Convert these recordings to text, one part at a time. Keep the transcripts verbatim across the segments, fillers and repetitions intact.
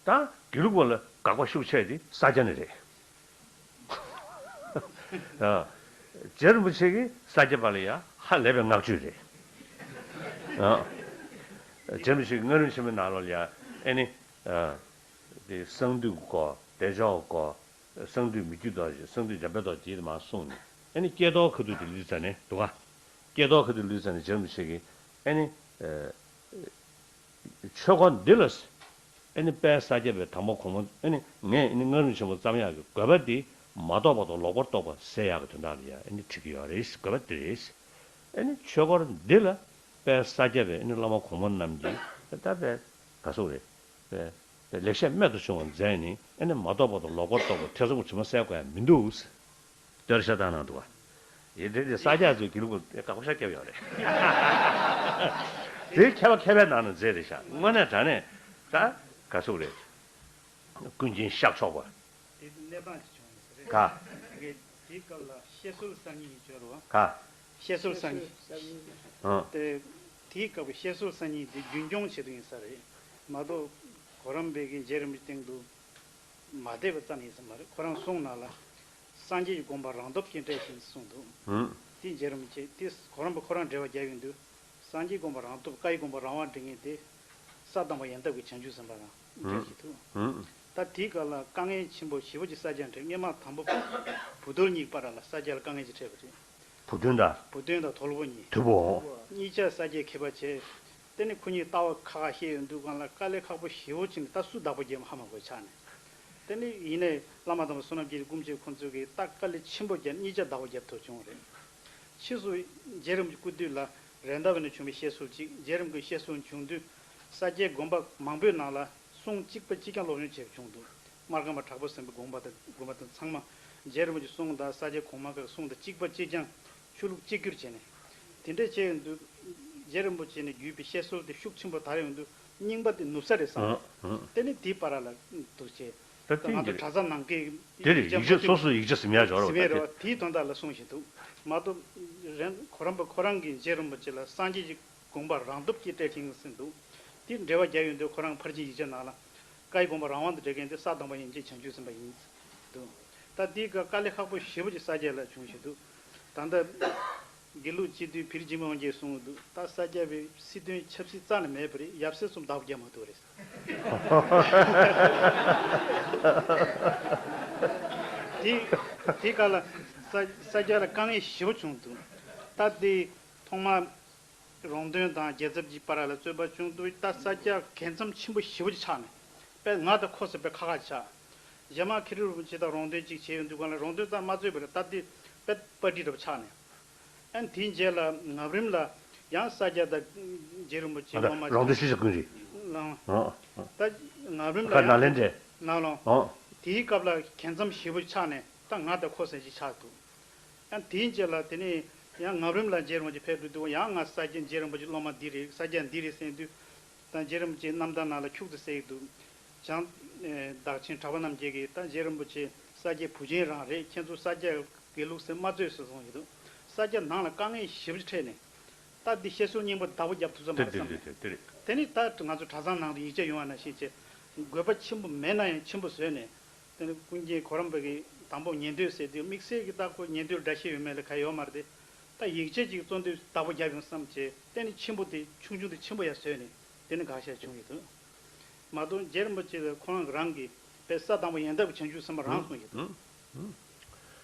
ད་དགེ་ལུགས་པ་ལ་དགག་པ་ཤུགས་ཆེ་དེ་ས་སྐྱ་ནས་རེད། ཨ། རྗེ་རིན་པོ་ཆེ་གིས་ས་སྐྱ་པ་ལ་ཡ་ཧ་ལས་པའི་བསྔགས་བརྗོད་རེད། ཨ། རྗེ་རིན་པོ་ཆེ་གིས་སྔགས་རིམ་ཆེན་མོའི་ནང་ལོགས་ལ་ཡ་ཨེ་ནི། ཨ། དེ་གསང་འདུས་སྐོར་བདེ་མཆོག་སྐོར། གསང་འདུས་མི་བསྐྱོད་རྡོ་རྗེ། གསང་འདུས་འཇམ་དཔལ་རྡོ་རྗེ་དེ་མར་གསུངས་ནས་ཨེ་ནི་ཀྱེ་རྡོར་ཁ་ཐུག་དེ་ལུས་ཙ་ནས་འདུག་ག་ཀྱེ་རྡོར་ཁ་ཐུག་ལུས་ཙ་ནས་རྗེ་རིན་པོ་ཆེ་གིས་ཨེ་ནི། ཨ། ཆོས་སྐོར་འདི་ལ། ཨེ་ནི་དཔལ་ས་སྐྱ་པའི་དང་པོ་གོང་མ་ཨེ་ནི་ངས་ཨེ་ནི་སྔགས་རིམ་ཆེན་མོ་བརྩམ་ཡག་གི་དགོས་པ་འདི་མ་རྟོགས་པ་དང་ལོག་པར་རྟོག་པ་སེལ་ཡག་གི་དོན་དག་ལ་ཡ་ཨེ་ནི་བྲིས་ཀྱི་ཡོད་རེད། དགོས་པ་འདི་རེད། ཨེ་ནི་ཆོས་སྐོར་འདི་ལ་དཔལ་ས་སྐྱ་པའི་ཨེ་ནི་བླ་མ་གོང་མ་རྣམས་ཀྱིས་ད་དཔེ་ག་སོག་རེད། དཔེ་དཔེ་ལེགས་བཤད་རྨད་དུ་བྱུང་བ་མཛད་ནི་ཨེ་ནི་མ་རྟོགས་པ་དང་ལོག་པར་རྟོག་པ་ཐེ་ཚོམ་གྱི་དྲི་མ་སེལ་དགོས་ཡ་མི་འདུག་བསྟོད་ཤ་བཏང་གནང་འདུག་བ། ཡིན་དེ་དེ་ས་སྐྱ་ཚོས་དགེ་ལུགས་པ་དགག་པ་ཤ་བརྒྱབ་ཡོད་རེད། དེ་མཁས་པ་མཁས་པའི་ནང་ནས་མཛད་རེད་ཤག་དངོས་གནས་དྲང་གནས་ད་ག་ཚོད་རེད། ཀུན་མཁྱེན་ཤར་ཕྱོགས་པ། དེ་གནས་སྟངས་ཅིག་བྱུང་ཡོད་ས་རེད། ག་དེ་དེའི་སྐབས་ལ་བཤད་སྲོལ་གསར་རྙིང་གི་སྦྱོར་བ། ག་བཤད་སྲོལ་གསར་རྙིང་། ཨང་། དེ་དེའི་སྐབས་ཀྱི་བཤད་སྲོལ་གསར་རྙིང་དེ་རྒྱུན་སྐྱོང་བྱེད་དུ་ཡིན་ས་རེད་མ་གཏོགས། གོ་རམས་པས་ཀྱི་རྗེ་རིན་པོ་ཆེའི་སྟེང་དུ། མ་བསྡད་པ་ཙམ་ཡིན་ས་མ་རེད། ཁོ་རང་གསུང་ནང་ལ། སངས་རྒྱས་ཀྱི་དགོངས་པ་རང་སྟོབས་ཀྱིས་འགྲེལ་ཞིང་གསུངས་འདུག་ཧུམ། དེ་རྗེ་རིན་པོ་ཆེ་དེ་གོ་རམས་པ་ཁོ་རང་འགྲེལ་བ་རྒྱག་གིན་དུས། སངས་རྒྱས་དགོངས་པ་རང་སྟོབས་བཀའི་དགོངས་པ་རང་དབང་འགྲེལ་མཁན་དེ། ས་དང་པོ་ཡན་ཐབས་ཀྱི་བྱང་ཆུབ་སེམས་དཔའ་རང་འགྲེལ་ཞིག་འདུག་ཧུམ། ད་དེའི་སྐབས་ལ་དཀའ་ངལ་ཆེན་པོ་ཞེ་པོ་ཅིག་ས་སྐྱ་འཕྲད། སྔོན་མ་དང་པོ་བུ་ཐོར་གཉིས་བར་ལ་ས་སྐྱ་ལ་དཀའ་ངལ་ཅིག་འཕྲད་པ་རེད། བུ་སྟོན་དང་། བུ་སྟོན་དང་དོལ་པོ་གཉིས། དོལ་པོ། གཉིས་ཆ་ས་སྐྱའི་མཁས་པ་བྱས། དེ་ནི་ཁོ་གཉིས་ལྟ་བ་ཁ་ཁ་བཤད་ཡོང་དུས་སྒང་ལ་དཀའ་ལས་ཁག་པོ་ཞེ་པོ་ཅིག་ནི་ད་སུ་བདག་པོ་རྒྱབ་ཧ་མ་གོ་ཆགས་ནས། དེ་ནི་ཡིན་ནའི་བླ་མ་དམ་པ་བསོད་ནམས་རྒྱལ་སྐུ་མཆེད་ཁོང་ཚོས་ཀྱིས་ད་དཀའ་ལས་ཆེན་པོ་བརྒྱབ་གཉིས་ཆ་བདག་པོ་རྒྱབ་ཐུབ་བྱུང་བ་རེད། ཕྱིས་སུ་རྗེ་རིན་པོ་ཆེ་སྐུ་དུས་ལ་རེད་མདའ་བ་ནས་བྱུང་བའི་བཤད་སྲོལ་གཅིག་རྗེ་རིན་པོ་ཆེའི་བཤད་སྲོལ་བྱུང་དུས་ས་སྐྱའི་དགོན་པ་མང་པོའི་ནང་ལ་གསུང་གཅིག་པ་གཅིག་རྐྱང་སློབ་སྦྱོང་བྱས་བྱུང་འདུག་སྨར་ཁམས་པ་དྲག་པོ་སེམས་དཔའི་དགོངས་པ་དང་དགོངས་པ་དང་ཚང་མ་རྗེ་རིན་པོ་ཆེའི་གསུང་དང་ས་སྐྱའི་གོང་མ་ཁག་གི་གསུང་དང་གཅིག་པ་གཅིག་རྐྱང་ཆོས་ལུགས་གཅིག་གྱུར་བྱས་ནས། དེ་འདྲ་བྱས་ཡོང་དུས་རྗེ་རིན་པོ་ཆེ་ནས་བརྒྱུད་པའི་བཤད་སྲོལ་དེ་ཤུགས་ཆེན་པོ་དར་ཡོང་དུས་རྙིང་པ་དེ་ནུབ་ས་རེད་བསམ། ཨང་ཨང་། དེ་ནས་དེའི་བར་ལ་འདུག་བྱས། ད་ང་ཚོ་གྲྭ་ཚང་ནང་གི་དེ་རེད། ཡིག་ཆ་སོ་སོའི་ཡིག་ཆ་ཟིན་ཡག་འབྱོར་བ་ཟིན་བས་རེད་བ། དེའི་དོན་དག་ལ་གསུངས་བཞིན་འདུག་མ་གཏོགས། རེད། གོ་རམས་པ་ཁོ་རང་གིས་རྗེ་རིན་པོ་ཆེ་ལ་སངས་རྒྱས་ཀྱི་དགོངས་པ་རང་སྟོབས་ཀྱིས་སྤྲད་ཀྱིན་ཟིན་འདུག་དེ་འགྲེལ་བ་རྒྱག་ཡོང་དུས་ཁོ་རང་ཕར་ཕྱིན་ཡིག་ཆ་ནང་ལ་བཀའི་དགོངས་པ་རང་དབང་དུ་འགྲེལ་མཁན་དེ་ས་དང་པོ་ཡན་ཆད་བྱང་ཆུབ་སེམས་དཔའ་ཡིན་འདུག་ད་དེའི་སྐབས་དཀའ་ལས་ཁག་པོ་ཞེ་པོ་ཅིག་ས་སྐྱ་ལ་བྱུང་བཞིན་འདུག་ད་ལྟ་དགེ་ལུགས་སྤྱི་འཐུས་བེ་རི་ཇི་མ་དབང་རྒྱལ་གསུངས་འདུག་ད་ས་སྐྱ་པའི་སྲིད་དོན་ཆབ་སྲིད་རྩ་ནས་མེད་པ་རེད། ཡབ་སྲས་གསུམ་བདག་པོ་རྒྱབ་མ་ཐུབ་རེད། དེ་དེ་ག་ལ་ས་ས་སྐྱ་ལ་དཀའ་ངལ་ཞེ་པོ་བྱུང་འདུག་ད་དེ་ཐོག་མར་རོང་སྟོན་དང་རྒྱལ་ཚབ་ཀྱི་བར་ལ་རྩོད་པ་བྱུང་འདུག་ད་ས་སྐྱ་གྱ་ཚོམ་ཆེན་པོ་ཞེ་པོ་ཅིག་ཆགས་ནས་དཔེ་ང་དང་ཁོ་ཟེར་དཔེ་ཁ་ཁ་ཆགས། རྗེས་མ་ཁེ་རུ་རིན་པོ་ཆེ་དང་རོང་སྟོན་གཅིག་བྱས་ཡོང་དུས་སྒང་ལ་རོང་སྟོན་རྩ་མ་རྩོད་པ་རེད། ད་དེ་དཔེ་པར་ཊི་འདྲ་པོ་ཆགས་ནས། ཨན་དེའི་རྗེས་ལ་ངམ་རིམ་ལ་ཡང་ས་སྐྱ་དང་རྗེ་རིན་པོ་ཆེ་ཨ་ད་ངོ་མ་རོང་སྟོན་ཤེས་བྱ་ཀུན་རིག་ལང་། ཨ་ཨ། ད་ངམ་རིམ་ལ་ཁ་ནང་ཡང་ལེན་འདྲེ། ནང་ལོང་། ཨ་དེའི་སྐབས་ལ་གྱ་ཚོམ་ཞེ་པོ་ཆགས་ནས་ད་ང་དང་ཁོ་ཟེར་ཅིག་ཆགས་འདུག་ཨན་དེའི་རྗེས་ལ་དེ་ནས་ཡང་ངམ་རིམ་ལ་རྗེ་རིན་པོ་ཆེ་ཕེབས་འགྲོ་དུས་ཡང་ང་ས་སྐྱ་རྗེ་རིན་པོ་ཆེ་སློབ་མ་འདི་རེད། ས་སྐྱ་འདི་རེད་ཟེར་དུས། དང་རྗེ་རིན་པོ་ཆེའི་རྣམ་ཐར་ནང་ལ་ཁྱུག་ཏུ་གསལ་གྱི་འདུག་བྱང་བདག་ཆེན་གྲགས་པ་རྣམ་རྒྱལ་གྱིས་ད་རྗེ་རིན་པོ་ཆེ་ས་སྐྱའི་བུ་ཆེན་རང་རེད། ཁྱེད་ཚོ་ས་སྐྱ་དགེ་ལུགས་ཟེར་མ་རྩོད་ཟེར་གསུངས་ཡོད་འདུག་ས་སྐྱ་ནང་ལ་དཀའ་ངལ་ཞེ་པོ་ཅིག་འཕྲད་ནས་ད་འདི་བཤད་སྲོལ་རྙིང་པ་བདག་པོ་རྒྱབ་ཐུབ་ས་མ་རེད་བསམ་ནས། དེ་ནི་ད་ང་ཚོ་གྲྭ་ཚང་ནང་དུ་ཡིག་ཆ་ཡོང་བ་ནང་བཞིན་བྱས་དགོས་པ་ཆེན་པོ་མེད་ན་ཡང་ཆེན་པོ་བཟོས་ནས་དེ་ནི་ཀུན་མཁྱེན་གོ་རམས་པ་གིས་དང་པོ་ཉན་ཐོས་ཟེར་དུས་དམིགས་བསལ་གྱི་ད་ཁོ་ཉན་ཐོས་འདྲ་བཤད་ཡོད་མེད་ལ་ག་ཡོད་མ་རེད་དེ། ད་ཡིག་ཆ་ཅིག་བཙོན་དུས་བདག་པོ་རྒྱབ་ཡོང་བསམ་བྱས་དེ་ནི་ཆེན་པོ་དེ་ཆུང་ཆུང་དེ་ཆེན་པོ་ཡར་བཟོས་ནས་དེ་ནི་དགག་བཞག་བྱུང་ཡོད་འདུག་མ་གཏོགས་རྗེ་རིན་པོ་ཆེ་ལ་ཁོ་རང་རང་གིས་དཔེ་ས་དང་པོ་ཡན་ཐབས་ཀྱི་བྱང་ཆུབ་སེམས་དཔའ་རང་གསུངས་ཡོད་འདུག་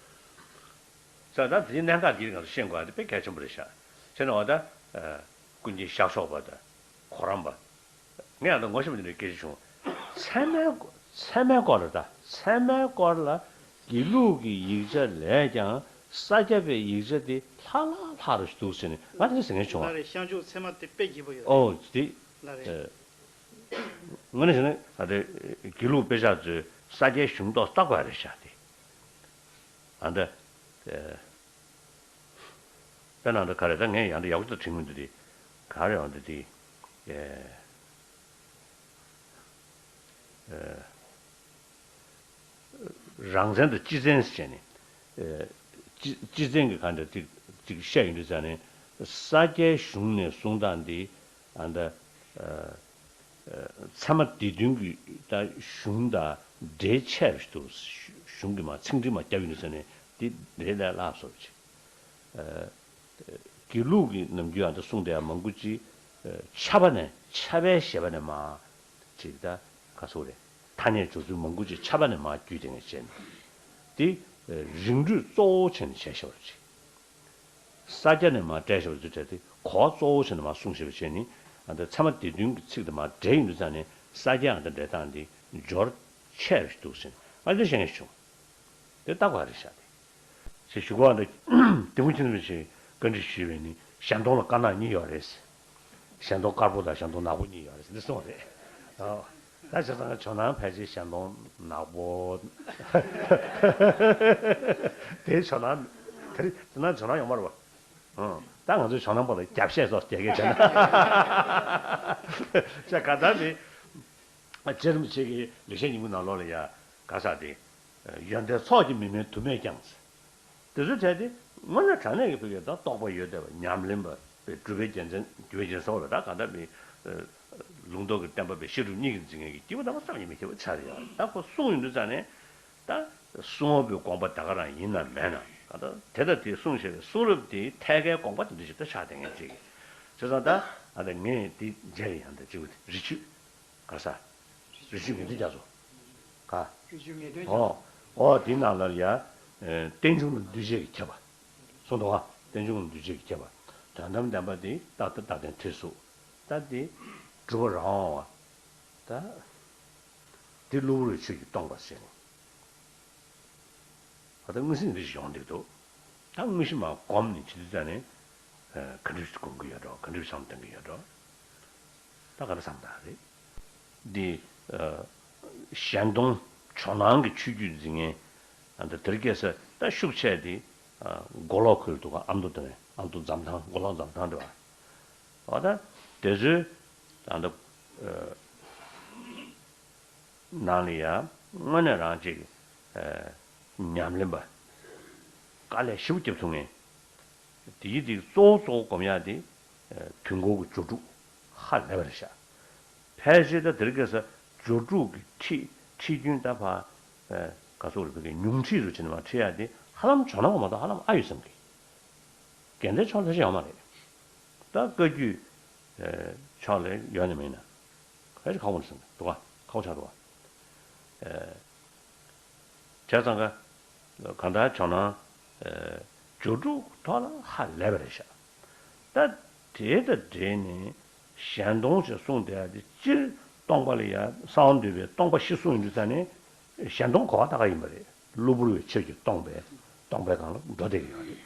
ས་ད་དེའི་གནད་འགག་འདིར་ང་ཚོ་ཤེས་དགོས་པ་དེ་དཔེ་གལ་ཆེན་པོ་རེད་ཤག་བྱས་ན་འོ་ད་ཀུན་མཁྱེན་ཤར་ཕྱོགས་པ་དང་གོ་རམས་པ། ངས་ཡང་ད་ངོ་ཤེས་པ་འདི་འདྲའི་སྐད་ཆ་བྱུང་། ཚད་མའི་ཚད་མའི་སྐོར་ལ་ད་ཚད་མའི་སྐོར་ལ་དགེ་ལུགས་ཀྱི་ཡིག་ཆ་ལས་ཀྱང་ས་སྐྱ་པའི་ཡིག་ཆ་དེ་ལྷག་ལྷག་ལྷག་རུ་འདུག་ཟེར་ནས་ང་དེ་འདྲ་ཟེར་མཁན་བྱུང་བ། ལགས་རེད། ཤར་ཕྱོགས་ཚད་མ་དེ་དཔེ་རྒྱས་པོ་ཡོད་རེད། ཨོ་དེ་ལགས་རེད། ཨེ། དངོས་གནས་བྱས་ན་ད་ལྟའི་དགེ་ལུགས་དཔེ་ཆ་ཚོས་ས་སྐྱའི་གཞུང་ཐོག་ལྟ་དགོས་རེད་ཤག་དེ། ཨ་ད། ཨེ། དཔེར་ན་ད་ག་རེ་ད་ངས་ཡང་ད་ཡག་པོ་ད་དྲན་གྱི་མི་འདུག་དེ། ག་རེ་ཡང་ད་དེ། ཨེ། ཨེ། རང་བཙན་དང་སྤྱི་བཙན་ཟེར་ནས། ཨེ། སྤྱི་སྤྱི་བཙན་གྱི་ག་འདྲ་ཅིག་ཅིག་བཤད་ཡོང་དུས་ཙང་ནས་ས་སྐྱའི་གཞུང་ནས་གསུང་སྟངས་འདི་ཨ་ད། ཨེ། ཚད་མ་སྡེ་བདུན་གྱི་ ད་གཞུང་དང་འབྲེལ་ཆེ་བ་ཞིག་འདུག་གཞུང་གིས་མར་ཚིག་འགྲེལ་མར་བརྒྱབ་ཡོང་དུས་ཙ་ནས་འདི་འདྲའི་ལས་སླ་བཟོ་བྱེད། དགེ་ལུགས་ཀྱི་ནམ་རྒྱུན་ཡང་ད་གསུང་བསྡད་ཡ་མང་པོ་ཅིག་ཆ་པ་ནས་ཆ་པའི་ཞེས་པ་ནས་མར་ཅིག་ད་ག་ཚོད་རེད། ཐ་སྙད་སྦྱོར་ཚུལ་མང་པོ་ཅིག་ཆ་པ་ནས་མར་བརྒྱུད་དེ་ངས་བྱས་ནས་འདི་རིགས་འགྲོས་གཙོ་བོ་བྱས་ནས་བྱས་བཞག་པ་ཅིག་ས་སྐྱ་ནས་མར་བཀྲལ་བཞག་པ་ཚོའི་གྲས་དེ་གོ་བ་གཙོ་བོ་བྱས་ནས་མར་གསུངས་བཞག་པ་བྱས་ནི། ཨ་ད་ཚད་མ་སྡེ་བདུན་གྱི་ཚིག་དང་མར་འབྲེལ་ཡོང་དུས་ཙང་ནས་ས་སྐྱའི་ཨ་ད་འབྲེལ་སྟངས་འདི་འབྱོར་ཆེ་བ་ཞིག་འདུག་ཟེར་ནས་ཨ་འདི་བཤད་མཁན་ཞིག་བྱུང་། དེ་རྟག་པ་རེད་ཤག་དེ། ཞེས་ཞུ་གོ་ཨ་ད་དེ་ཁུངས་ཆེན་པོ་ཞིག་བཀའ་འདྲི་ཞུས་པས་ནི་ཞལ་གདོང་ལ་དཀར་ནག་གཉིས་ཡོད་རེད། ཞལ་གདོང་དཀར་པོ་དང་ཞལ་གདོང་ནག་པོ་གཉིས་ཡོད་རེད་འདི་གསུངས་པ་རེད། ཨོ། ད་བྱས་ཙང་ཇོ་ནང་ཕལ་ཆེར་ཞལ་གདོང་ནག་པོ། དེ་ཇོ་ནང་། དེ་རིང་ཇོ་ནང་ཇོ་ནང་ཡོང་མ་རེད་པ། ཨང་། ད་ང་ཚོས་ཇོ་ནང་པ་ལ་རྒྱབ་བཤད་སོགས་རྒྱག་གི་བྱས་ན། ཅག་ག་ད་ནི། རྗེ་རིན་པོ་ཆེ་གི་ལེགས་བཤད་སྙིང་པོའི་ནང་ལོགས་ལ་ཡ་ག་ས་དེ། ཡོན་ཏན་ཚོགས་ཀྱིས་མི་དམན་དུ་མས་ཀྱང་། དེ་ཚོའི་གྲས་དེ་དངོས་གནས་དྲང་གནས་ཀྱི་བོད་ཀྱི་ད་རྟོགས་པ་ཡོད་བསྡད་པ་ཉམས་ལེན་པ་པའི་སྒྲུབ་པའི་རྒྱལ་མཚན་སྒྲུབ་པའི་རྒྱལ་མཚན་ཟེར་བ་ལ་ད་གང་ལྟར་མི། ལུང་རྟོགས་ཀྱི་བསྟན་པ་པའི་བཤད་སྒྲུབ་གཉིས་ཀྱི་འཛིན་མཁན་གྱི་སྐྱེས་བུ་རྣམ་པ་ཙམ་ཡིན་མི་ཁྱད་པར་ཆགས་རེད་ཡ། ད་ཁོ་གསུངས་ཡོང་དུས་ཙང་ནས་ད་གསུང་བ་པོའི་དགོངས་པ་ད་ག་རང་ཡིན་ན་མེད་ན་གང་ལྟར་དེ་ལྟར་དེ་གསུངས་བཞག་པའི་གསུང་རབ་དེའི་ཐད་ཀའི་དགོངས་པ་དེ་འདྲ་ཞིག་ད་ཆགས་བསྡད་མཁན་ཅིག་བྱས་ཙང་ད་ཨ་ད་ངས་དེ་མཇལ་ཡང་ད་ཅིག་རི་ཆུ། ག་ས། རི་ཆུ་ངེས་དོན་རྒྱ་མཚོ། ག་རི་ཆུ་ངེས་དོན། ཨོ། ཨོ་དེའི་ནང་ལ་ཡ། རྟེན་འབྱུང་ལ་འདུས་བྱས་ཀྱི་ཁྱབ་པ། གསུངས་འདུག་ག་རྟེན་འབྱུང་ལ་འདུས་བྱས་ཀྱི་ཁྱབ་པ། དོན་དམ་བདེན་པ་དེ་རྟག་ལྟ་རྟག་བརྟན་ཐེར་ཟུག་ད་དེ་གྲུབ་པ་རང་དབང་བ། ད། དེ་གློ་བུར་བའི་ཆོས་ཀྱིས་སྟོང་པ་ཟེར་ནས། ད་ལྟ་དངོས་ཟིན་རེ་ཞིག་ཡོང་བསྡད་འདུག་ད་དངོས་གཞི་མར་བསྒོམས་ནས་བྱེད་དུས་ཙ་ནས། ག་འདྲ་ཞིག་སྒོམ་གྱི་ཡོད་འགྲོ། ག་འདྲ་ཞིག་བསམ་གཏོང་གི་ཡོད་འགྲོ། ད་ག་འདྲ་བསམ་སྟངས་རེད། འདི། ཞལ་གདོང་ཇོ་ནང་གི་ཆོས་བརྒྱུད་འཛིན་མཁན། ད་དེར་སྐད་ས་ད་ཤུགས་ཆེ་དེ། མགོ་ལོག་ཁུལ་འདུག་ག་ཨ་མདོ་དེ་ནས་ཨ་མདོ་འཛམ་ཐང་མགོ་ལོག་འཛམ་ཐང་དེ་བ། འོ་ད། དེ་ཚོའི། ད་ད། ནང་ལ་ཡང་དངོས་གནས་རང་ཅིག་ཉམས་ལེན་པ་དཀའ་ལས་ཞེ་པོ་བརྒྱབ་ཐུབ་མཁན། དེའི་དེ་གཙོ་བོ་གཙོ་བོ་སྒོམ་ཡག་དེ་དུས་འཁོར་གྱི་སྦྱོར་དྲུག་ཧ་ལས་པ་རེད་ཤག་ཕལ་ཆེར་ད་དེ་རིང་ཁ་སང་སྦྱོར་དྲུག་གི་ཁྲིད་ཁྲིད་རྒྱུན་ད་ཕར་ག་ཚོད་རེད་བོད་སྐད་ཉུང་ཁྲིད་རུ་བྱས་ནས་མར་ཁྲིད་ཡག་དེ་ཧ་ལམ་ཇོ་ནང་བ་མ་གཏོགས་ཧ་ལམ་ཨ་ཡོད་བསམ་གི། རྒན་དེ་ཕྱོགས་ལྷ་ཆེ་ཡོང་མ་རེད། ད་བཀའ་བརྒྱུད་ཕྱོགས་ལ་ཡོད་ནི་མིན་ན། ཧ་ཅང་ཁག་པོ་རེད་བསམ་གི་འདུག་ག་ཁག་པོ་ཆགས་འདུག་ག་བྱས་ཙང་ཀ་གང་ལྟར་ཇོ་ནང་སྦྱོར་དྲུག་ཐོག་ལ་ཧ་ལས་པ་རེད་ཤག་ད་དེ་དང་འབྲེལ་ནས་གཞན་སྟོང་ཞེས་གསུངས་བསྡད་ཡ་དེ་སྤྱིར་སྟོང་པ་ལ་ཡ་གསང་བ་འདུས་པའི་སྟོང་པ་བཞི་གསུངས་ཡོང་དུས་ཙ་ནས་གཞན་སྟོང་གོ་བ་ད་ག་ཡིན་པ་རེད། གློ་བུར་བའི་ཆོས་ཀྱིས་སྟོང་པའི་སྟོང་པའི་སྒང་ལ་འགྲོ་བསྡད་ཀྱི་ཡོད་རེད།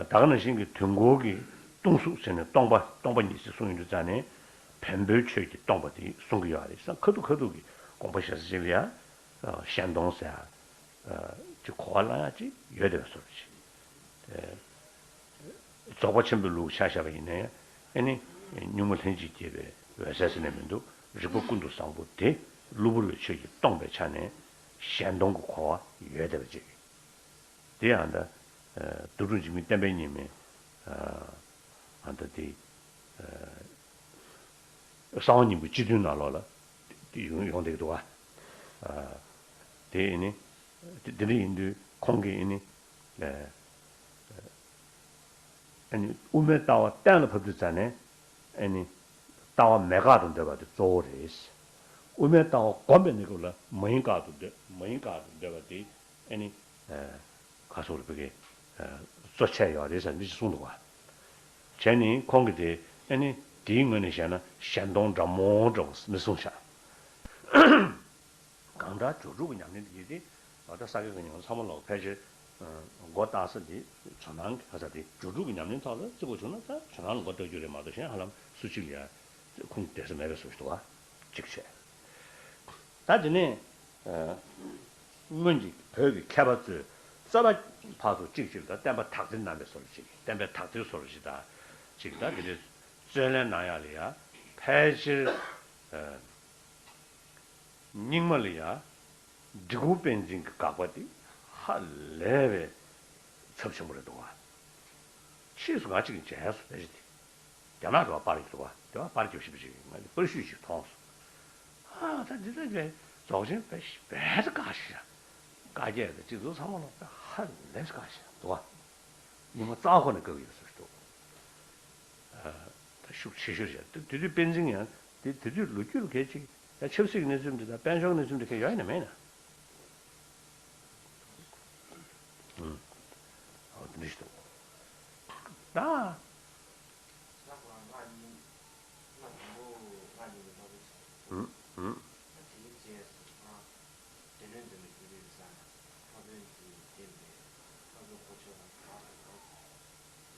ད་ག་ནང་བཞིན་གྱི་དུས་འཁོར་གྱི་སྟོང་གཟུགས་ཟེར་ནས་སྟོང་པ་སྟོང་པ་ཉིད་ཅེས་གསུངས་ཡོང་དུས་ཙ་ནས་བེམ་པོའི་ཆོས་ཀྱིས་སྟོང་པ་དེ་གསུང་གི་ཡོད་རེད་ཟེར་ཁ་ཐུག་ཁ་ཐུག་གི་དགོངས་པ་བཞེས་ས་ཅིག་ལ་ཡ། གཞན་སྟོང་ཟེར་ཡ། ཅིག་གོ་བ་བླང་ཡག་ཅིག་ཡོད་བསྡད་པའི་བཟོ་འདྲ་ཅིག་རྫོགས་པ་ཆེན་པོའི་ལུགས་ཆ་བཞག་པ་ཡིན་ནའི་ཨེ་ནི། གཉུག་མ་ལྷན་ཅིག་སྐྱེས་པའི་འོད་གསལ་ཟེར་ནས་མི་འདུག་རིག་པ་ཀུན་ཏུ་བཟང་པོ་དེ་གློ་བུར་བའི་ཆོས་ཀྱིས་སྟོང་པའི་ཆ་ནས་གཞན་སྟོང་གི་གོ་བ་ཡོད་བསྡད་པ་ཅིག་དེ་ཡང་ད། རྡོ་གྲུབ་འཇིགས་མེད་བསྟན་པའི་ཉི་མའི། ཨ་ད་དེ། གསང་བ་སྙིང་པོའི་སྤྱི་དོན་ནང་ལོགས་ལ་ཡོང་ཡོང་བསྡད་ཀྱི་འདུག་ག་དེ་ཨེ་ནི། དེ་འདྲ་ཡིན་དུས་ཁོང་གིས་ཨེ་ནི། ཨེ་ནི་དབུ་མའི་ལྟ་བ་གཏན་ལ་ཕབ་དུས་ཙ་ནས་ཨེ་ནི། ལྟ་བ་མེད་དགག་ཏུ་འདོད་པ་དེ་གཙོ་བོ་རེད། དབུ་མའི་ལྟ་བ་སྒོམ་པའི་གནས་སྐབས་ལ་མ་ཡིན་དགག་ཏུ་འདོད་མ་ཡིན་དགག་ཏུ་འདོད་པ་དེ་ཨེ་ནི། ག་སོགས་ལ་བོད་ཀྱི་གཙོ་ཆེ་ཡོད་རེད་ཟེར་འདི་ཅིག་གསུངས་འདུག་ག་བྱས་ནས་ཁོང་གིས་དེ་ཨེ་ནི་དེའི་ངོས་ནས་བཤད་ན་གཞན་སྟོང་འདྲ་མོ་འདྲ་བོ་མི་གསུངས་ཤག་གང་ལྟར་སྦྱོར་དྲུག་གི་ཉམས་ལེན་དེ་ཡིན་ཏེ། ད་ས་དགེ་བཀའ་རྙིང་ཚང་མ་ལོག་ཕལ་ཆེར། མགོ་བཏགས་ས་དེ་ཇོ་ནང་གི་ཁ་ཚ་དེ་སྦྱོར་དྲུག་གི་ཉམས་ལེན་ཐོག་ལ་བརྩི་དགོས་བྱུང་ན་ད་ཇོ་ནང་ལ་མགོ་བཏགས་རྒྱུ་རེད་མ་གཏོགས་གཞན་ཧ་ལམ་སུ་གཅིག་ལ་ཡ་ཁུངས་གཏད་ས་མེད་པའི་བཟོ་ཞིག་འདུག་ག་གཅིག་བྱས། ད་དེ་ནས་སྔོན་གྱི་བོད་ཀྱི་མཁས་པ་ཚོས་རྩ་བ་ཕར་ཚུར་གཅིག་གཅིག་ལ་བསྟན་པ་དག་ཐེར་གནང་བའི་བཟོ་འདྲ་ཅིག་བསྟན་པའི་དག་ཐེར་བཟོ་འདྲ་ཅིག་དང་གཅིག་ད་དེ་འདྲའི་རྩོད་ལེན་གནང་ཡག་ལ་ཡ་ཕལ་ཆེར། རྙིང་མ་ལ་ཡ། འབྲི་གུང་པཎ་ཆེན་གྱི་དགག་པ་དེ་ཧ་ལས་པའི་ཚབས་ཆེན་པོ་རེད་འདུག་བ། ཕྱིས་སུ་ང་གཅིག་མཇལ་སོང་ཕལ་ཆེར་དེ། རྒྱ་ནག་རེད་བ་པར་ཡིན་འདུག་བ་དེ་བ་པར་རྒྱབ་ཤིག་པ་ཞིག་ང་ནི་པར་ཤུས་ཤིག་མཐོང་སོང་། ཧ་ ད་འདི་ལྟ་བུའི་རྫོགས་ཆེན་དཔེ་བས་དཀའ་ཤག་དཀའ་སྐད་དང་སྤྱི་ཚོགས་ཚང་མ་ལ་ཧ་ལས་དཀའ་ཤག་འདུག་བ། རྙིང་མ་རྩ་བ་ཁོ་ནས་དཀའ་གི་ཡོད་ཟེར་འདུག་ད་ཤུགས་ཆེ་ཤོས་རེད། དེ་དུས་པཎ་ཆེན་ཡང་དེ་དེ་དུས་ལོ་རྒྱུས་ལ་གལ་ཆེ་ད་ཆབ་སྲིད་ཀྱི་གནས་ཚུལ་འདི་དང་དཔལ་འབྱོར་གནས་ཚུལ་འདི་གལ་ཡོད་ནི་མེད་ན། ཨུམ། འོ་དེ་འདྲ་ཞིག་འདུག་ད། ཨུམ་ཨུམ།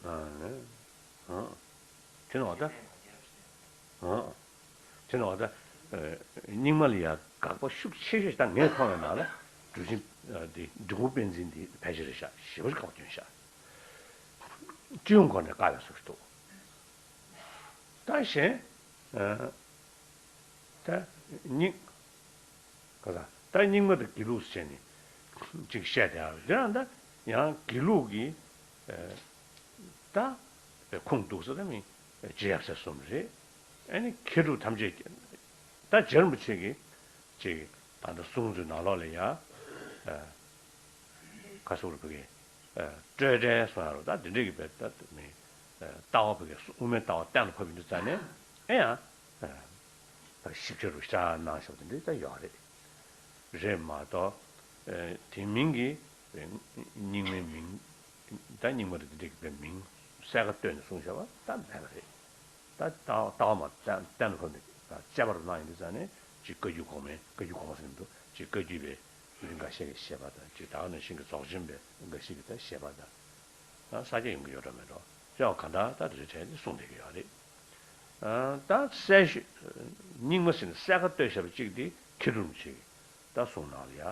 ཨ་ནི། ཨ། དེ་ནོ་ད། ཨ། དེ་ནོ་ད། རྙིང་མ་ལ་ཡ་དགག་པ་ཤུགས་ཆེ་ཤོས་ད་ངས་མཐོང་བའི་ནང་ལ། གྲུབ་ཆེན་འདི་འབྲི་གུང་པཎ་ཆེན་འདི་ཕལ་ཆེར་རེད་ཤག་ཞེ་པོ་དཀའ་བ་སྐྱོན་ཤག་སྤྱི་ཡོངས་སྒོ་ནས་དཀའ་བའི་བཟོ་ཞིག་འདུག་ད་གཞན། ད་རྙིང་། ག་ས་ད་རྙིང་མ་དང་དགེ་ལུགས་ཟེར་ནས་ཅིག་བཤད་དེ་ཨ། དེ་རང་ད་ཡང་དགེ་ལུགས་ཀྱི་ད་ཁུངས་གཏུགས་ས་ད་མི་རྗེ་ཡབ་སྲས་གསུམ་རེད། ཨ་ནི་མཁས་གྲུབ་ཐམས་ཅད་ཀྱི་ད་རྗེ་རིན་པོ་ཆེ་གི་ཅིག་ད་ལྟ་གསུང་ཚུལ་ནང་ལོགས་ལ་ཡ། ཁ་སོག་རུ་བུ་གའི་སྤྲོས་བྲལ་སོང་ཡ་རུ་ད་འདི་འདྲས་ཀྱི་བས་ད་མི་ལྟ་བ་བུ་གའི་དབུ་མའི་ལྟ་བ་གཏན་ལ་ཕབ་ཡིན་དུས་ཙང་ནས་ཨེ་ཡང་ད་ཞིབ་ཆ་རུ་ཤ་གནང་ཤོག་འདི་འདྲས་ད་ཡོད་རེད། རེད་མ་གཏོགས་དེ་མིན་གྱི་རྙིང་མའི་མིང་ད་རྙིང་མ་རུ་འདི་འདྲས་ཀྱི་བས་མིང་གསལ་ཁ་བཏོན་ནས་གསུངས་བཞག་པ་ད་མེད་པ་རེད། ད་ལྟ་ལྟ་བ་མ་གཏན་གཏན་ལ་ཕབ་ནས་དཔྱད་པ་རུ་གནང་ཡིན་དུས་ཙང་ནས་ཅིག་བཀའ་བརྒྱུད་གོང་མའི་བཀའ་བརྒྱུད་གོང་མ་ཟེར་གྱི་འདུག་ཅིག་བཀའ་བརྒྱུད་པའི། མི་འགའ་ཤས་ཀྱིས་བཤད་པ་དང་ཅིག་ད་ག་ནང་བཞིན་གྱི་རྫོགས་ཆེན་པའི་འགའ་ཤས་ཀྱིས་ད་བཤད་པ་དང་། ཨ་ས་སྐྱ་ཡོང་གི་ཡོད་འགྲོ་མེད་འགྲོ་ཅོག་ག་འདྲ་ད་དེ་འདྲའི་གྲས་དེ་གསུངས་བསྡད་ཀྱི་ཡོད་རེད། ཨ་ད་གསལ་ཤོས་རྙིང་མ་ཟེར་ནས་གསལ་ཁ་བཏོད་བཞག་པ་གཅིག་དེ་མཁས་གྲུབ་རིན་པོ་ཆེ་གིས་ད་གསུངས་གནང་ལ་ཡ། ཨ་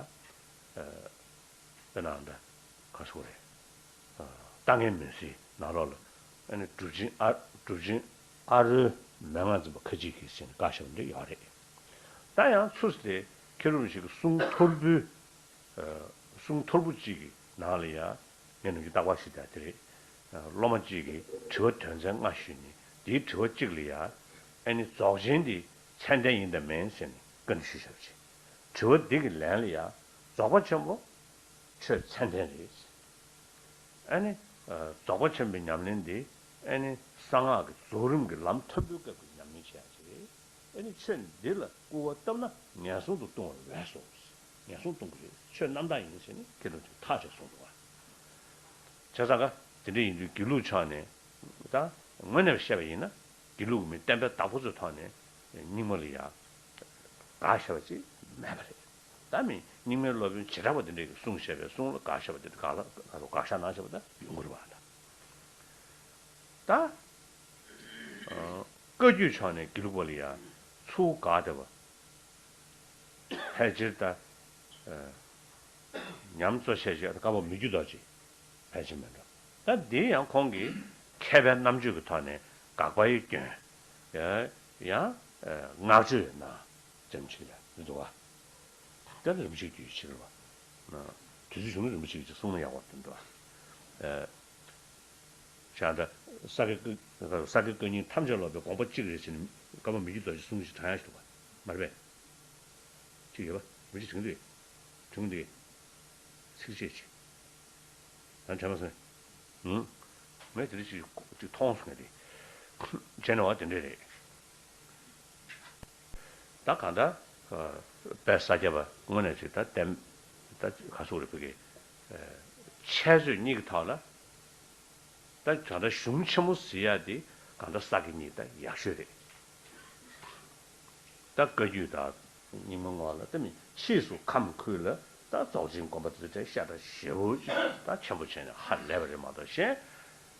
དཔེར་ན་ད་ག་སོ་རེད། ལྟ་ངན་མུན་སེལ་ནང་ལོགས་ལ་ཨ་ནི་གྲུབ་ཆེན་ཨ་གྲུབ་ཆེན་ཨ་རོའི་མན་ངག་འཛིན་པ་ཁ་ཅིག་གིས་ཟེར་ནས་བཀའ་ཞབས་འདྲ་ཡོད་རེད། ད་ཡང་ཚུར་དེ་མཁས་གྲུབ་ཞིག་གི་གསུང་ཐོར་བུའི་གསུང་ཐོར་བུ་གཅིག་གི་ནང་ལ་ཡང་ངས་ནམ་རྒྱུན་རྟག་པར་ཞུ་ཡག་དེ་རེད། སློབ་མ་གཅིག་གིས་དྲི་བ་དོན་ཚན་ལྔ་ཞུས་ནས་དེའི་དྲི་བ་གཅིག་ལ་ཡང་ཨ་ནི་རྫོགས་ཆེན་འདི་མཚན་ལྡན་ཡིན་དང་མིན་ཟེར་ནས་བཀའ་འདྲི་ཞུས་བཞག་པ་བྱས། དྲི་བ་འདི་གི་ལན་ལ་ཡང་རྫོགས་པ་ཆེན་པོ་ཆོས་མཚན་ལྡན་རེད། ཨ་ནི། རྫོགས་པ་ཆེན་པོའི་ཉམས་ལེན་འདི་ཨ་ནི་གསང་སྔགས་ཀྱི་རྫོགས་རིམ་གྱི་ལམ་མཐོན་པོའི་སྐབས་ཀྱི་ཉམས་ལེན་བྱེད་ཡག་ཅིག་རེད། ཨ་ནི་ཆོས་འདི་ལ་སྐུར་བ་བཏབ་ན་ངན་སོང་དུ་ལྟུང་བར་འོས་སོ། ངན་སོང་ལྟུང་གི་རེད། ཆོས་རྣམ་དག་ཡིན་ཟེར་ནས་མཁས་གྲུབ་ཀྱིས་ཐག་བཅད་གསུངས་འདུག་བ། བྱས་ཙང་ཀ་དེ་འདྲ་ཡིན་དུས་དགེ་ལུགས་ཕྱོགས་ནས་ད་དངོས་གནས་བཤད་པ་ཡིན་ན་དགེ་ལུགས་མི་བསྟན་པའི་བདག་པོ་ཚོའི་ཐོག་ནས་རྙིང་མ་ལ་ཡ་དགག་བྱ་བ་ཅིག་མེད་པ་རེད། ད་མི་རྙིང་མའི་སློབ་དཔོན་བྱེ་བྲག་པ་དེ་འདྲས་ཀྱིས་གསུངས་བཞག་པའི་གསུང་ལ་དགག་བཞག་པ་དེ་འདྲ་དགག་ལ་དགག་དགག་བཞག་གནང་བཞག་པ་ད་ཡོང་གི་རེད་བ་ད། ད། བཀའ་བརྒྱུད་ཕྱོགས་ནས་དགེ་ལུགས་པ་ལ་ཡང་ཚུར་དགག་བསྡད་པ། ཕལ་ཆེར་ད། ཉམས་གཙོ་ཆེ་ཆེ་བཀའ་བབས་མི་བསྐྱོད་རྡོ་རྗེ་ཕལ་ཆེར་མིན་འགྲོ། ད་འདི་ཡང་ཁོང་གིས་མཁས་པའི་རྣམ་དཔྱོད་ཀྱི་ཐོག་ནས་དགག་པ་ཡི་སྐྱོན། ཡང་བསྔགས་བརྗོད་ཡི་ནང་ཙམ་ཞིག་ལ་འདུག་བ། དེ་ལ་རིན་པོ་ཆེའི་རྒྱུད་ཕྱི་རུ་བ། དུས་ཚོད་བྱུང་ན་རིན་པོ་ཆེ་གིས་གསུང་ན་ཡག་པོ་འདུག་འགྲོ། བྱས་ཙང་ས་སྐྱའི་བཀའ་ས་སྐྱའི་བཀའ་རྙིང་ཐམས་ཅད་ལ་བའི་དགོངས་པ་གཅིག་རེད་ཟེར་ནས་བཀའ་བབས་མི་བསྐྱོད་རྡོ་རྗེ་གསུང་ཞིག་དྲངས་ཡག་ཞིག་འདུག་བ། མ་རེད་པས། ཅིག་ཡོད་པ་མི་ཅིག་དྲིང་འདི། དྲིང་འདི། ཚིགས་བཅད་ཅིག་ད་དྲན་པ་སོང་། ངས་དེ་འདྲ་ཅིག་ཅིག་མཐོང་སོང་ངས་དེ། བྱས་ན་བ་དེ་འདྲ་རེད། ད་གང་ལྟར། དཔལ་ས་སྐྱ་པ་དངོས་གནས་ཅིག་ད་བསྟན། ད་ག་སོག་རེད་བོད་ཀྱི། འཆད་རྩོད་གཉིས་ཀྱི་ཐོག་ལ། ད་གང་ལྟར་གཞུང་ཆེན་མོ་ཟེར་ཡ་དེ་གང་ལྟར་ས་དགེ་གཉིས་ད་ཡག་ཤོས་རེད། ད་བཀའ་བརྒྱུད་དང་རྙིང་མ་སྔོན་ལ་ད་མི་ཕྱིས་སུ་ཁམས་ཁུལ་ལ་ད་རྫོགས་ཆེན་དགོན་པ་དེ་ཚོ་ཤ་ཁྲག་ཞེ་པོ་ཅིག་ད་ཆེན་པོ་བྱས་ནས་ཧ་ལས་པ་རེད་མ་གཏོགས་གཞན།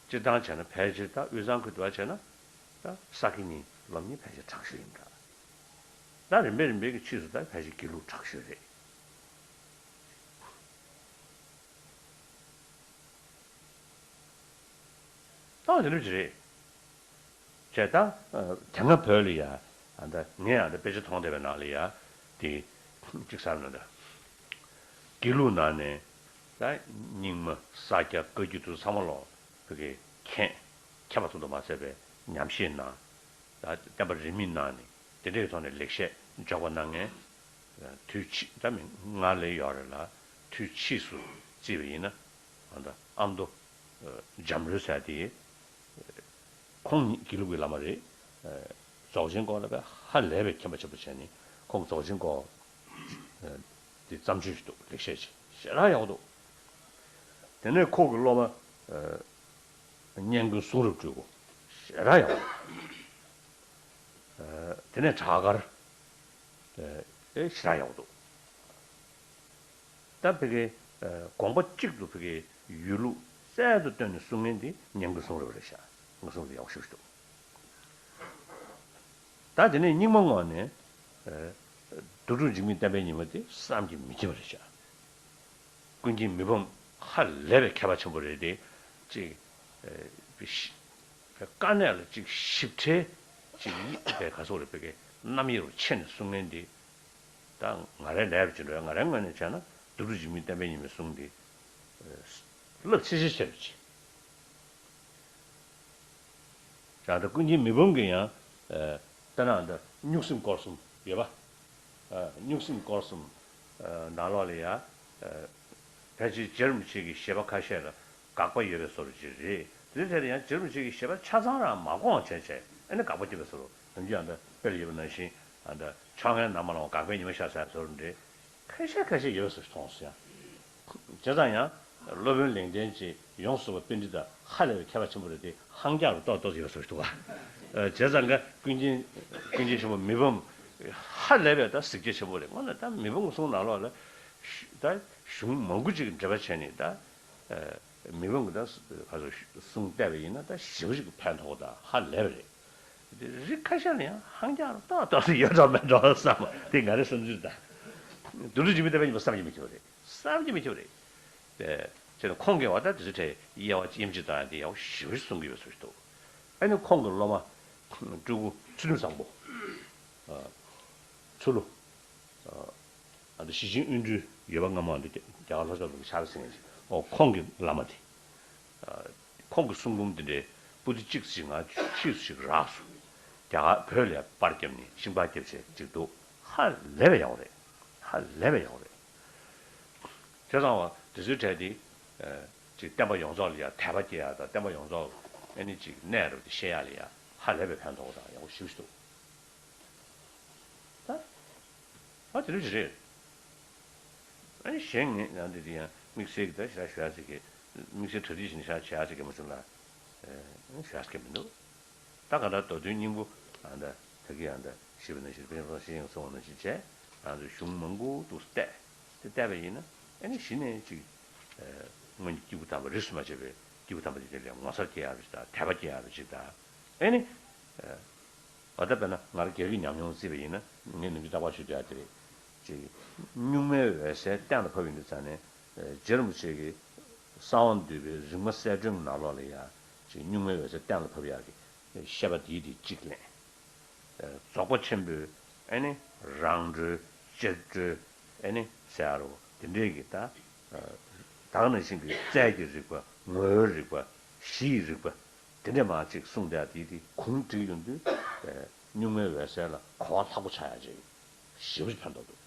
སྤྱིར་བཏང་བྱས་ན་ཕལ་ཆེར་ད་དབུས་གཙང་ཁུལ་དུ་བ་བྱས་ན་ད་ས་དགེ་གཉིས་སློབ་གཉེར་ཕལ་ཆེར་དྲག་ཤོས་ཡིན་འདྲ། ད་རིམ་པས་རིམ་པས་ཀྱི་ཕྱིས་སུ་ད་ཕལ་ཆེར་དགེ་ལུགས་དྲག་ཤོས་རེད། ད་དེ་འདྲ་ཅིག་རེད། བྱས་ད། དེ་སྔ་བོད་ལ་ཡ། ཨ་ད་ངས་ཨ་ད་དཔེ་ཆ་མཐོང་བསྡད་པའི་ནང་ལ་ཡ། དེ། གཅིག་གསར་ན་ད། དགེ་ལུགས་ནང་ནས། ད་རྙིང་མ་ས་སྐྱ་བཀའ་བརྒྱུད་དུ་ཚང་མ་ལོག་བོད་ཀྱི་མཁྱེན། མཁྱེན་པ་ཙམ་དུ་མ་ཟད་པའི་ཉམས་བཞེས་གནང་། ད་བསྟན་པ་རིས་མེད་གནང་ནས་དེ་འདྲའི་ཐོག་ནས་ལེགས་བཤད་འཇོག་པ་གནང་མཁན། དུས་ཕྱིས་ད་མི་སྔར་ལས་ཡོད་རེད་ལ། དུས་ཕྱིས་སུ་བརྩིས་པ་ཡིན་ན་ཨ་ད་ཨ་མདོ་འཇམ་རོལ་ཟེར་དེ། ཁོང་ཉིད་དགེ་ལུགས་ཀྱི་བླ་མ་རེད། རྫོགས་ཆེན་སྐོར་ལ་དཔེ་ཧ་ལས་པའི་མཁྱེན་པ་ཆེན་པོ་བྱས་ནས་ཁོང་རྫོགས་ཆེན་སྐོར་དེ་བརྩམས་ཆོས་ཤིག་འདུག་ལེགས་བཤད་ཅིག་ཞེ་དྲག་ཡག་པོ་འདུག་དེ་ནས་ཁོང་གི་སློབ་མ་སྙན་ཀུན་གསུང་རབ་སྤྲུལ་སྐུ་ཞེ་དྲག་ཡག་པོ་འདུག་དེ་ནས་བྲག་དཀར་ཞེ་དྲག་ཡག་པོ་འདུག་ད་ཕ་གིའི་དགོངས་པ་གཅིག་ཏུ་ཕ་གིའི་ཡོད་ལུགས་གསལ་དུ་སྟོན་ནས་གསུང་མཁན་འདི་སྙན་ཀུན་གསུང་རབ་རེད་ཤག་ང་གསུང་རབ་ཡག་པོ་ཞེ་པོ་ཞིག་འདུག་ད་དེ་ནས་རྙིང་མ་ངོས་ནས་རྡོ་གྲུབ་འཇིགས་མེད་བསྟན་པའི་ཉི་མ་དེ་བསམ་གྱིས་མི་ཁྱབ་པ་རེད་ཤག་ཀུན་མཁྱེན་མི་ཕམ་ཧ་ལས་པའི་མཁས་པ་ཆེན་པོ་རེད་དེ། ཅིག་དཀའ་གནད་ལ་ཅིག་ཞིབ་ཕྲའི་ཅིག་ཡིད་དཔེ་ག་སོགས་རེད་པའི་གི་རྣམ་དབྱེ་རུ་ཕྱེ་ནས་གསུང་མཁན་འདི། ད་ང་རའི་ལས་རུ་ཅི་འགྲོ་ཡ། ང་རའི་ངོས་ནས་བྱས་ན་རྡོ་གྲུབ་འཇིགས་མེད་བསྟན་པའི་ཉི་མའི་གསུང་འདི་རླབས་ཆེ་ཆེ་ཆེ་རུ་ཆེ། ད་ལྟ་ཀུན་མཁྱེན་མི་ཕམ་གྱི་ཡང་ལྟ་ན་འདི་གཉུག་སེམས་སྐོར་གསུམ་ཡོད་པ། གཉུག་སེམས་སྐོར་གསུམ་ནང་ལོགས་ལ་ཡ་ཕལ་ཆེར་རྗེ་རིན་པོ་ཆེ་གི་བཞེད་པ་ཁ་ཤས་ལ་དགག་པ་ཡོད་པའི་བཟོ་འདྲ་ཅིག་རེད། དེ་ཚོའི་ཐད་ལ་ཡང་རྗེ་རིན་པོ་ཆེ་གི་བཞེད་པ་ཆ་ཚང་རང་མ་དགོངས་བྱས་བྱས་ཨ་ནི་དགག་པ་བརྒྱབ་པའི་བཟོ་འདྲ། ནམ་རྒྱུན་ཨ་ད་དཔེ་ལ་ཡོད་པ་ནང་བཞིན་ཨ་ད་ཕྱོགས་ངན་ནམ་མ་ལངས་པ་དགག་པའི་ཉི་མ་ཤར་ཟེར་བཟོ་འདྲ་ཁ་ཤས་ཁ་ཤས་ཡོད་པའི་བཟོ་འདྲ་མཐོང་སོང་ཡང་། བྱས་ཙང་ཡང་སློབ་དཔོན་ལེགས་ལྡན་གྱི་ཡོངས་སུ་རྫོགས་པའི་པཎྜི་ཏ་ཧ་ལས་པའི་མཁས་པ་ཆེན་པོ་རེད་དེ། ཧང་རྒྱག་རུ་ཏོག་ཏོག་ཡོད་བཟོ་འདྲ་འདུག་ག་བྱས་ཙང་ག་ཀུན་མཁྱེན་ཀུན་མཁྱེན་ཆེན་པོ་མི་ཕམ་ཧ་ལས་པའི་ད་གཟིགས་རྒྱ་ཆེན་པོ་རེད། དངོས་གནས་ད་མི་ཕམ་གསུང་ནང་ལོགས་ལ་ད་གཞུང་མང་པོ་ཅིག་འགྲེལ་པ་བྱས་ནས་ད། མི་ཕམ་གྱི་ད་ག་ཚོད་གསུང་བལྟས་པ་ཡིན་ན་ད་ཞེ་པོ་ཅིག་ཕན་ཐོགས་དང་ཧ་ལས་པ་རེད། དེ་རིགས་ཁ་ཤས་ལ་ཡང་ཧང་རྒྱག་རུ་ཏོག་ཏོག་ཙམ་ཡོད་འགྲོ་མེད་འགྲོ་བསམ་པ་དེ་ང་རའི་བསམ་ཚུལ་ད། རྡོ་གྲུབ་འཇིགས་མེད་བསྟན་པའི་ཉི་མ་བསམ་གྱིས་མི་ཁྱབ་རེད། བསམ་གྱིས་མི་ཁྱབ་རེད། དེ་བྱས་ན་ཁོང་གིས་བ་ད་དེ་ཚོའི་གྲས་དབྱེ་བ་དབྱེ་འབྱེད་བཏང་ཡ་དེ་ཡག་པོ་ཞེ་པོ་ཅིག་གསུང་གི་ཡོད་བཟོ་ཞིག་འདུག་ཨ་ནི་ཁོང་གི་སློབ་མ་སྤྲུལ་སྐུ་ཚུལ་ཁྲིམས་བཟང་པོ། ཚུལ་ལོ། ཨ་ད་ཞི་ཆེན་དབོན་སྤྲུལ་ཡོད་པ་སྔ་མོ་འདི་རྒྱ་གར་ལྷོ་ཕྱོགས་ལ་ཕྱག་ལས་ཟིན་ཡ་ཅིག་ཨོ་ཁོང་གི་བླ་མ་དེ། ཨ་ཁོང་གི་གསུང་འབུམ་འདི་འདྲའི་པོ་ཏི་གཅིག་ཅིག་ང་ཕྱིས་སུ་ཞིག་རག་སོང་། རྒྱ་གར་བོད་ལ་པར་བརྒྱབ་ནས་ཤིང་པར་བརྒྱབ་བྱས་ཅིག་འདུག་ཧ་ལས་པའི་ཡག་པོ་རེད། ཧ་ལས་པའི་ཡག་པོ་རེད། བྱས་ཙང་བ་དེ་ཚོའི་གྲས་དེ། ཨ་ཅིག་བསྟན་པ་ཡོངས་རྫོགས་ལ་ཡ་དད་པ་སྐྱེ་ཡ་དང་བསྟན་པ་ཡོངས་རྫོགས་ཨ་ནི་ཅིག་གནས་རུ་དེ་ཤེས་ཡ་ལ་ཡ་ཧ་ལས་པའི་ཕན་ཐོགས་དང་ཡག་པོ་ཞེ་པོ་ཞིག་འདུག་ད། ཨ་དེ་འདྲ་ཞིག་རེད། ཨ་ནི་གཞན་ངས་ཡང་འདི་དེ་ཡང་དམིགས་བསལ་གྱི་ད་ཞེ་དྲག་ཞུ་ཡ་ཟེར་གི། དམིགས་བསལ་གྲ་སྒྲིག་བྱས་ནས་ཞེ་དྲག་བྱེད་ཡ་ཟེར་གི་མ་བྱུང་ལ། ཨ་ཞུ་ཡ་ཟེར་གི་མི་འདུག་ད་ག་ད་མདོ་དོན་སྙིང་པོ་ཨ་ད་ད་གི་ཨ་ད་ཞིབ་ན་ཞིབ་པའི་རང་ཤེས་ཡང་སོང་བ་ན་ཞིབ་བྱས་ང་ཚོས་གཞུང་མང་པོ་འདུག་བལྟས། དེ་བལྟས་པ་ཡིན་ན་ཨ་ནི་གཞི་ནས་ཅིག་ཨ་སྔོན་གྱི་སྐྱེས་བུ་དམ་པ་རིས་སུ་མ་ཆད་པའི་སྐྱེས་བུ་དམ་པ་དེ་དེ་ལས་ངོ་མཚར་སྐྱེ་ཡ་རུ་ཅིག་དང་དད་པ་སྐྱེ་ཡ་རུ་ཅིག་དང་། ཨ་ནི་ཨ། ཨ་ད་དཔེར་ན་ང་རང་སྒེར་གྱི་ཉམས་མྱོང་བརྩིས་པ་ཡིན་ན་ངས་ནམ་རྒྱུན་རྟག་པར་ཞུ་བསྡད་ཡ་དེ་རེད། ཅིག་གཉུག་མའི་འོད་གསལ་གཏན་ལ་ཕབ་ཡོང་དུས་ཙང་ནས་རྗེ་རིན་པོ་ཆེ་གི་གསང་བ་འདུས་པའི་རིག་མ་གསལ་སྒྲོན་ནང་ལོགས་ལ་ཡ་ཅིག་གཉུག་མའི་འོད་གསལ་གཏན་ལ་ཕབ་ཡག་གི་བཤད་པ་འདིའི་དེ་གཅིག་ལེན། རྫོགས་པ་ཆེན་པོའི་ཨ་ནི་རང་གྲོལ་གཅེར་གྲོལ་ཨ་ནི་ཟེར་ཡ་རོ་དེ་འདྲའི་གི་ད། ད་ག་ནང་བཞིན་གྱི་རྩལ་གྱི་རིག་པ་ངོ་བོའི་རིག་པ་གཞི་ཡི་རིག་པ། དེ་འདྲས་མ་ཅིག་གསུངས་བསྡད་དེ་དེ་གུང་བསྒྲིགས་ཡོང་དུས་གཉུག་མའི་འོད་གསལ་ལ་གོ་བ་ལྷག་པོ་ཆགས་ཡ་ཅིག་ཞེ་པོ་ཅིག་ཕན་ཐོགས་འདུག